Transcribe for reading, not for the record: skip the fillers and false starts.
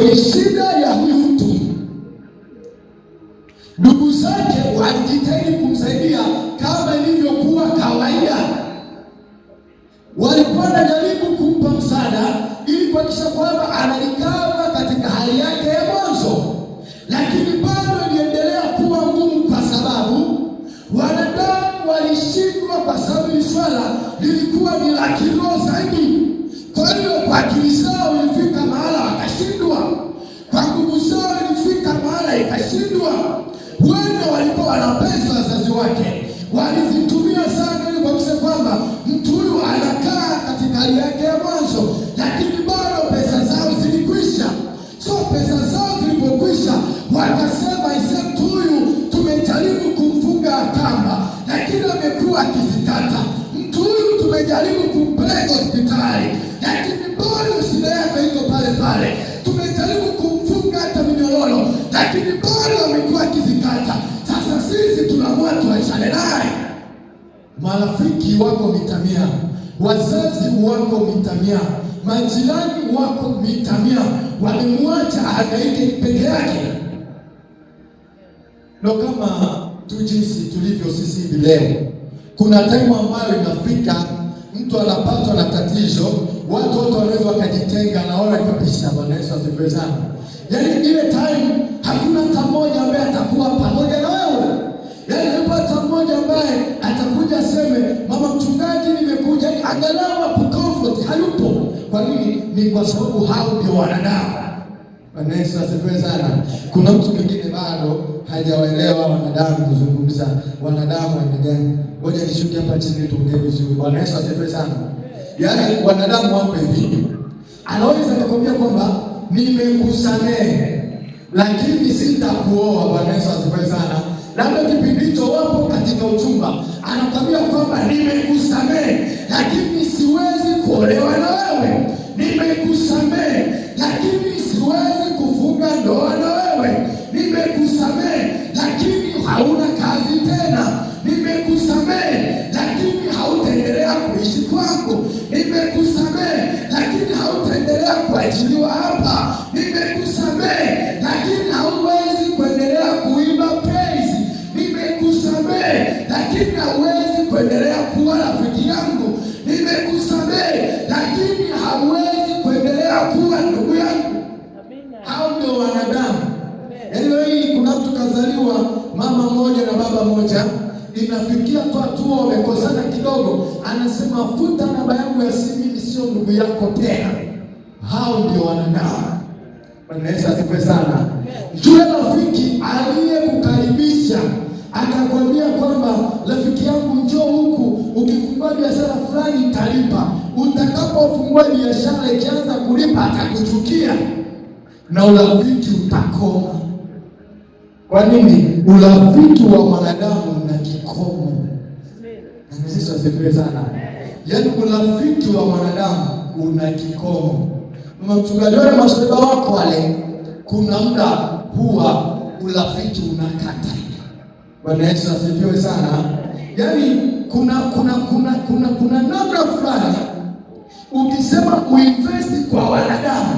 Kwenye shida ya huyu mtu, ndugu zake walijitahidi kumsaidia kama ilivyokuwa kawaida. Walikuwa wanajaribu kumpa msaada ili kuhakikisha kwamba analikava katika hali yake ya mwanzo, lakini bado iliendelea kuwa ngumu, kwa sababu wanadamu walishindwa, kwa sababu hili swala lilikuwa ni la kiroho zaidi. Kwa hiyo kwa akili zao ilifika mahala wakashindwa, kwa nguvu zao ilifika mahala ikashindwa. Huenda walikuwa wana pesa, wazazi wake walizitumia sana ili kuhakikisha kwamba mtu huyu anakaa katika hali yake ya mwanzo, lakini bado pesa zao zilikwisha. So pesa zao zilipokwisha, wakasema ise, mtu huyu tumejaribu kumfunga kamba, lakini amekuwa akizikata. Mtu huyu tumejaribu kumpeleka hospitali, lakini bado shida yake iko pale pale. Tumejaribu kumfunga hata minyororo, lakini bado amekuwa akizikata. Sasa sisi tunaamua tuachane naye. Marafiki wako mita 100, wazazi wako mita 100, majirani wako mita 100, wamemwacha ahangaike peke yake. Ndo kama tu jinsi tulivyo sisi hivi leo. Kuna time ambayo inafika mtu anapatwa na tatizo, watu wote wanaweza wakajitenga na wewe kabisa. Bwana Yesu asifiwe sana. Yaani ile time hakuna hata mmoja ambaye atakuwa pamoja na wewe. Yaani yupo hata mmoja ambaye atakuja aseme, mama mchungaji, nimekuja, yaani angalau akucomfort, hayupo. Kwa nini? Ni kwa sababu hao ndio wanadamu. Bwana Yesu asifiwe sana. Kuna mtu mwingine bado hajawaelewa wanadamu, kuzungumza wanadamu aina gani. Ngoja nishuke hapa chini tuongee vizuri. Bwana Yesu asifiwe sana. Yaani wanadamu wako hivi, anaweza kukwambia kwamba nimekusamehe, lakini sitakuoa. Bwana Yesu asifiwe sana. Labda kipindi hicho wapo katika uchumba, anakwambia kwamba nimekusamehe, lakini siwezi kuolewa na wewe. Nimekusamehe, lakini siwezi kufunga ndoa na wewe. Nimekusamehe, lakini hauna kazi tena. Nimekusamehe, lakini hautaendelea kuishi kwangu. Nimekusamehe, lakini hautaendelea kuajiriwa hapa. Nimekusamehe, lakini hauwezi kuendelea kuimba praise. Nimekusamehe, lakini hauwezi kuendelea kuwa rafiki yangu. Nimekusamehe, lakini hauwezi kuendelea kuwa ndugu yangu. Hao ndio wanadamu. Yaani leo hii kuna mtu kazaliwa mama mmoja na baba mmoja, inafikia tu hatua wamekosana kidogo, anasema futa namba yangu ya simu, mimi sio ndugu yako tena. Hao ndio wanadamu. Bwana Yesu asifiwe sana. Yule rafiki aliyekukaribisha akakwambia kwamba rafiki yangu, njoo huku, ukifungua biashara fulani nitalipa. Utakapofungua biashara ikianza kulipa, atakuchukia na urafiki utakoma. Kwa nini? Urafiki wa mwanadamu una kikomo. Na Yesu asifiwe sana. Yaani urafiki wa mwanadamu una kikomo. Mama mchungaji, wale maswahaba wako wale, kuna muda huwa urafiki unakata. Bwana Yesu asifiwe sana. Yaani kuna namna fulani ukisema uinvest kwa wanadamu